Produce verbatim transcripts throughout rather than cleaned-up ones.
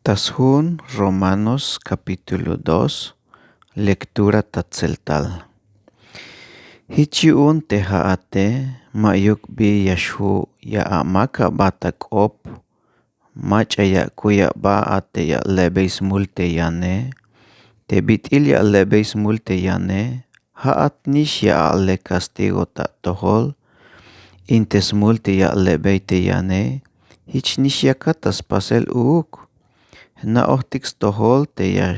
Ta sjun Romanos kapítulo dos. Lektura ta tseltal. Jich yu'un te ja'ate, ma'yuk bi ya xju' ya amak aba ta k'op. Mach'a ya akuy aba a te ya ale'bey smul te yane. Te bit'il ya ale'bey smul te yane, ja'at nix ya a'lek kastigo ta atojol. In te smul te ya ale'bey te yane, jich nix yakat ta spasel uuk. Jna'ojtik stojol te ya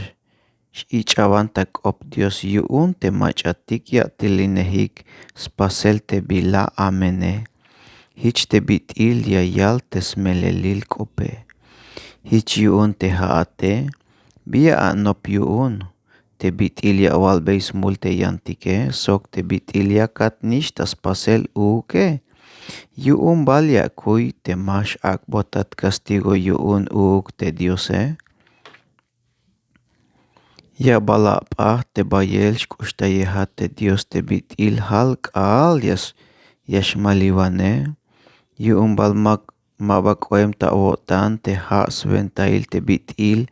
x-ich'aban ta k'op Dios yu'un te mach'atik ya'telinejik spasel te bila amene. Jich te bit'il ya yal te smelelil k'ope. Jich yu'un te ja'ate, bi ya anop yu'un. Te bit'il ya awalbey smul te yantike sok te bit'il yakat nix ta spasel uuke. Yu'un bal ya akuy te ma x-ak'botat kastigo yu'un uuk te Diose. Ya bal ap'aj te bayel xk'uxtayejat te Dios te bit'il jal k'aal ya xmaliwane. Yu'un bal ma ba k'oem ta awo'tan te ja' swentail te bit'il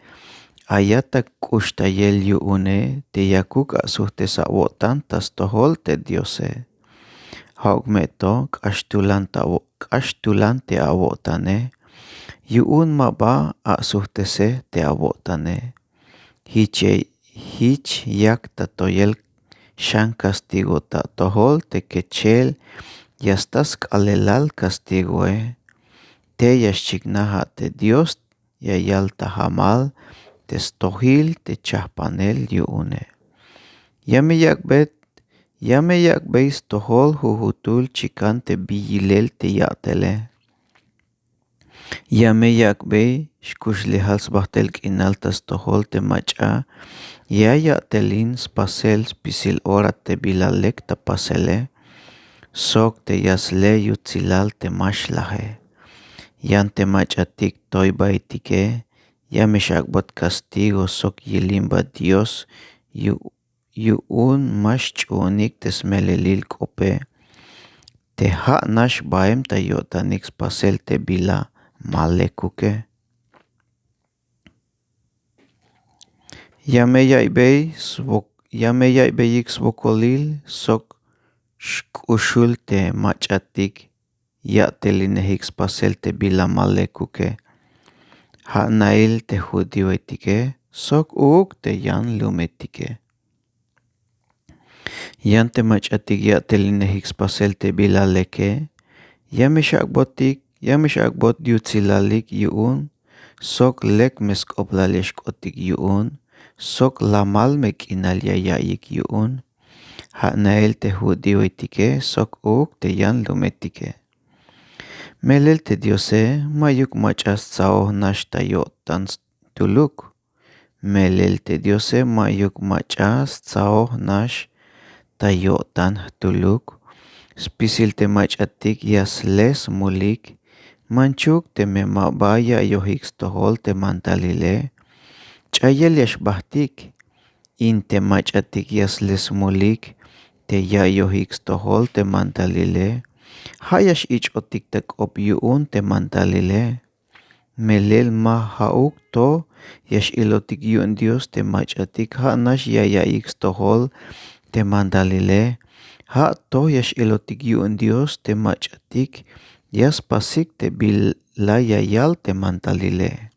ayat ta k'uxtayel yu'une te yakuk asujtes awo'tan ta stojol te Diose. Ja'uk me to k'ax tulan te awo'tane. Yu'un ma ba asujtese te awo'tane. Jich yak ta toyel xan kastigo ta atojol te kechel ya sta sk'aalelal kastigoe. Te ya xchiknaj a te Dios ya yal ta jamal te stojil te chajpanel yu'une. Ya me yak'bey stojol jujutul chikan te bi yilel te ya'tele. Ya me yak'bey xkuxlejal sbajtel k'inal ta stojol te mach'a ya ya'telin spasel spisil ora te bila lek ta pasele. Sok te ya sle yutsilal te ma xlaje. Yan te mach'atik toybaetike ya me x-ak'bot kastigo sok yilimba Dios yu'un ma xch'uunik te smelelil k'ope. Te ja' nax baem ta yo'tanik spasel te bila ma lekuke. Ya me ya'iybey ya me ya'iybeyik swokolil sok xk'uxul te mach'atik ya'telinejik spasel te bila ma lekuke. Ja' nail te judioetike sok uuk te yan lumetike. Yan te mach'atik ya'telinejik spasel te bila leke ya me x-ak'botik ya me x-ak'bot yutsilalik yu'un sok lek me sk'oblal ya xk'otik yu'un sok lamal me k'inal ya ya'iyik yu'un. Ja' nail te judioetike sok uuk te yan lumetike. Melel te Diose ma'yuk mach'a stsaoj nax ta yo'tan jtuluk. Melel te Diose ma'yuk mach'a stsaoj nax ta yo'tan jtuluk. Spisil te mach'atik ya sle smulik. Manchuk teme ma ba ya'iyojik stojol te mandalile. Ch'ayel ya xbajtik. In te mach'atik ya sle smulik te ya'iyojik stojol te mandalile. Ja' ya x-ich'otik ta k'op yu'un te mandalile. Melel ma ja'uk to ya x-ilotik yu'un Dios te mach'atik ja' nax ya ya'iyik stojol te mandalile. Ja' to ya x-ilotik yu'un Dios te mach'atik ya spasik te bila ya yal te mandalile.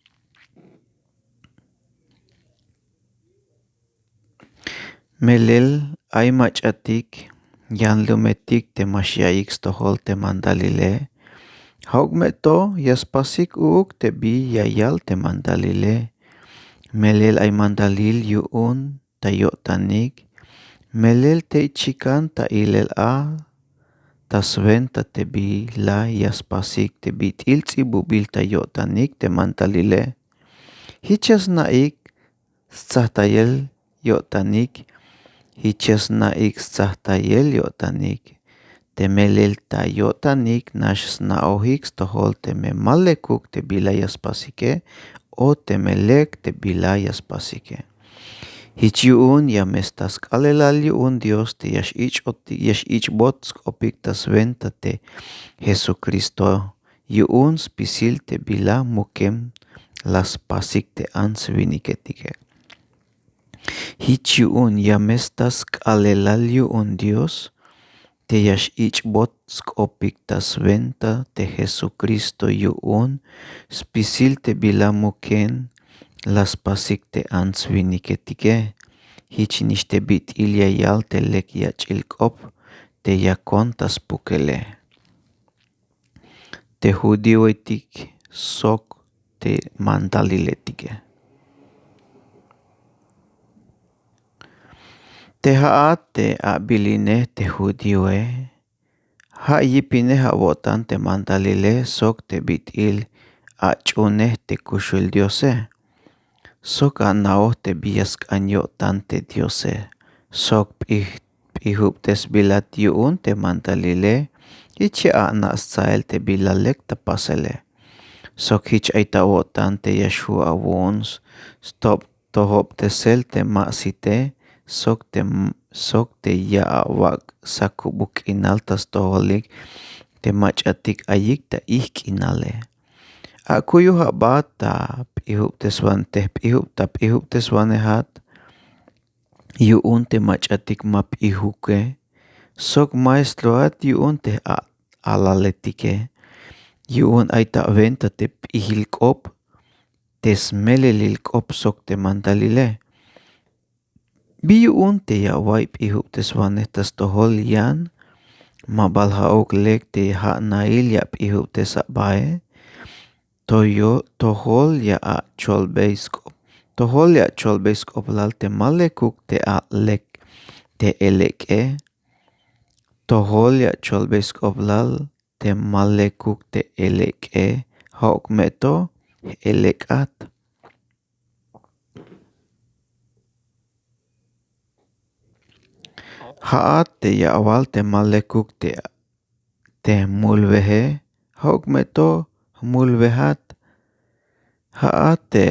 Melel ay mach'atik yan lumetik te ma xya'iyik stojol te mandalile. Ja'uk me to ya spasik uuk te bi ya yal te mandalile. Melel ay mandalil yu'un ta yo'tanik. Melel tey chikan ta ilel a ta swenta te bila ya spasik te bit'il ts'ibubil ta yo'tanik te mandalile. Jich ya sna'ik stsajtayel yo'tanik. Jich ya sna'ik stsajtayel yo'tanik. Te melel ta yo'tanik nax sna'ojik stojol teme ma lekuk te bila ya spasike o teme lek te bila ya spasike. Jich yu'un ya me sta sk'aalelal yu'un Dios te ya x-ich'bot sk'opik ta swenta te Jesukristo yu'un spisil te bila mukem la spasik te ants-winiketike. Jich yu'un ya me sta sk'aalelal yu'un Dios te ya x'ich'bot sk'opik ta swenta te Jesucristo yu'un spisil te bila muken la spasik te ants-winiketike. Jichnix te bit'il ya yal te lek yach'il k'op te yakon ta spukele te judioetik sok te mandaliletike. Te ja'at te abilinej te judioe ja' yipinej awo'tan te mandalile sok te bit'il ach'unej te kuxul Diose. Sok ana'oj te bi ya sk'an yo'tan te Diose sok p'ijubtesbilat yu'un te mandalile. Jich ya ana' stsael te bila lek ta pasele sok jich ay ta awo'tan te ya xju' awu'un stop tojobtesel te ma site sok te sok te ya awak' sakubuk k'inal ta stojolik te mach'atik ayik ta ijk'inale. Akuyoj aba ta p'ijubteswan te jp'ijub ta p'ijubteswanejat yu'un te mach'atik ma p'ijuke sok maestroat yu'un te j'alaletike. Yu'un ay ta awenta te p'ijil k'op te smelelil k'op sok te mandalile. Bi yu'un te ya awa'iy p'ijubteswanej ta stojol yan ma bal ja'uk lek te ja'nail ya ap'ijubtes abae. Toyol tojol ya acholbey sk'op tojol ya acholbey sk'oplal te ma lekuk te alek te elek'e. Tojol ya acholbey sk'oplal te ma lekuk te elek'e. Ja'uk me to j'elek'at. Ja'at te ya awal te ma lekuk te te jmulweje. Ja'uk me to jmulwejat. Ja'at te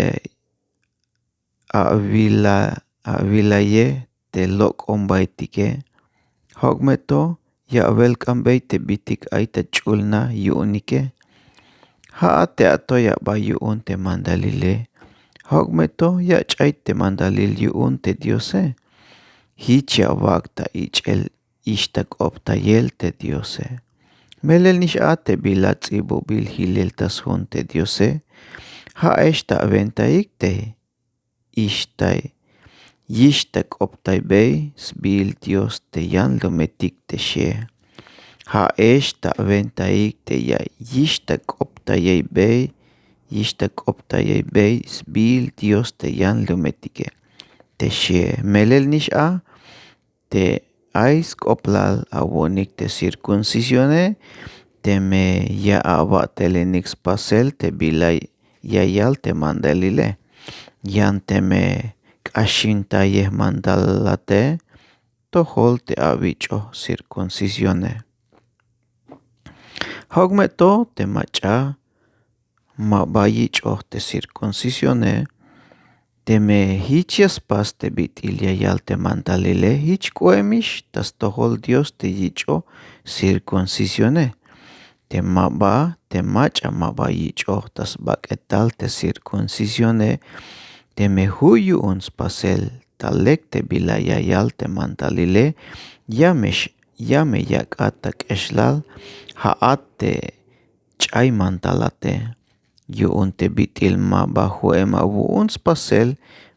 awila awilaye te lok'ombaetike. Ja'uk me to ya awelk'anbey te bitik ay ta ch'ulna yu'unike. Ja'at te atoy aba yu'un te mandalile. Ja'uk me to ya ach'ay te mandalil yu'un te diose. Jich ya awak' ta ich'el ixtak'optayel te diose. Melel nix a te bila ts'ibubil jilel ta sjun te diose. Ja'ex ta awentaik te ixtay yixtak'optaybey sbiil dios te yanlumetik te xie. Ja'ex ta awentaik te ya yixtak'optayeybey yixtak'optayeybey sbiil dios te yanlumetike. Te xie melel nix a te ay sk'oplal awu'unik te cirkuncisione. Teme ya awa'telenik spasel te bila ya yal te mandalile yan teme k'axintayej mandalate tojol te awich'oj cirkuncisione. Ja'uk me to te mach'a ma ba yich'oj te cirkuncisione. Teme jich ya spas te bit'il ya yal te mandalile jich k'oemix ta stojol dios te yich'oj cirkuncisione. Te ma ba te mach'a ma ba yich'oj ta sbak'etal te cirkuncisione. Teme ju' yu'un spasel ta lek te bila ya yal te mandalile ya me ya me yak'at ta k'exlal. Ja'at te ch'ay mandalate yu'un te bit'il ma ba ju'em awu'un spasel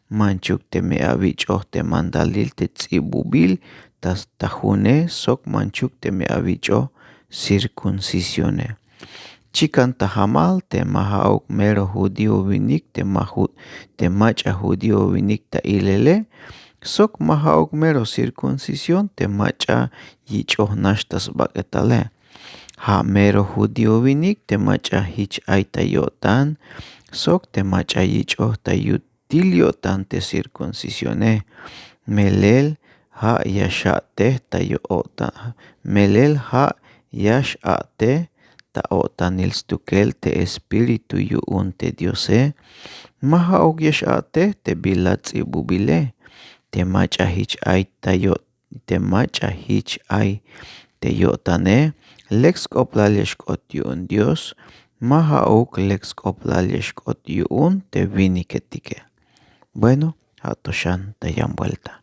manchuk teme awich'oj te mandalil te ts'ibubil ta june sok manchuk teme awich'oj cirkuncisione. Chikan ta jamal te ma ja'uk mero judío winik te ma te mach'a judío winik ta ilele sok ma ja'uk mero cirkuncisión te mach'a yich'oj nax ta sbak'etale. Ja' mero judío winik te mach'a jich ay ta yo'tan sok te mach'a yich'oj ta yutil yo'tan te cirkuncisione. Melel ja' ya xa'tej ta yo'tan melel ja' ya x'a'tej ta o'tanil stukel te espíritu yu'un te diose. Ma ja'uk ya x'a'tej te bila ts'ibubile te mach'a jich ay ta yo'tan te mach'a jich ay te yo'tane. Lek sk'oplal ya xk'ot yu'un dios ma ja'uk lek sk'oblal ya xk'ot yu'un te winiketike. Bueno, ja' to xan ta yan buelta.